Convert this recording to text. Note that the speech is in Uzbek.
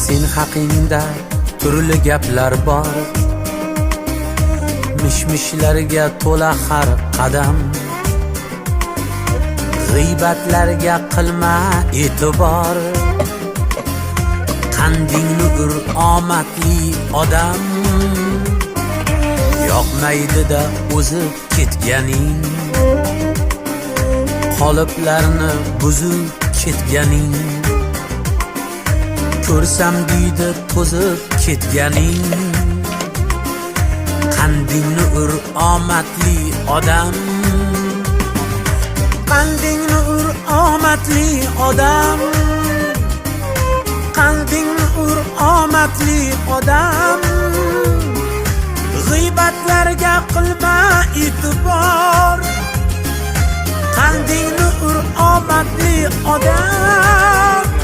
Sen haqingda turli gaplar bor, Mish-mishlarga to'la har qadam. G'iybatlarga qilma e'tibor, Qandingni ur, omadli odam. Yoqmaydi-da o'zib ketganing, Qoliplarni buzib ketganing. Ko'rsam deydi to'zib ketganing. Qandingni ur, omadli odam. Qandingni ur, omadli odam. Qandingni ur, omadli odam. G'iybatlarga qilma e'tibor, Qandingni ur, omadli odam.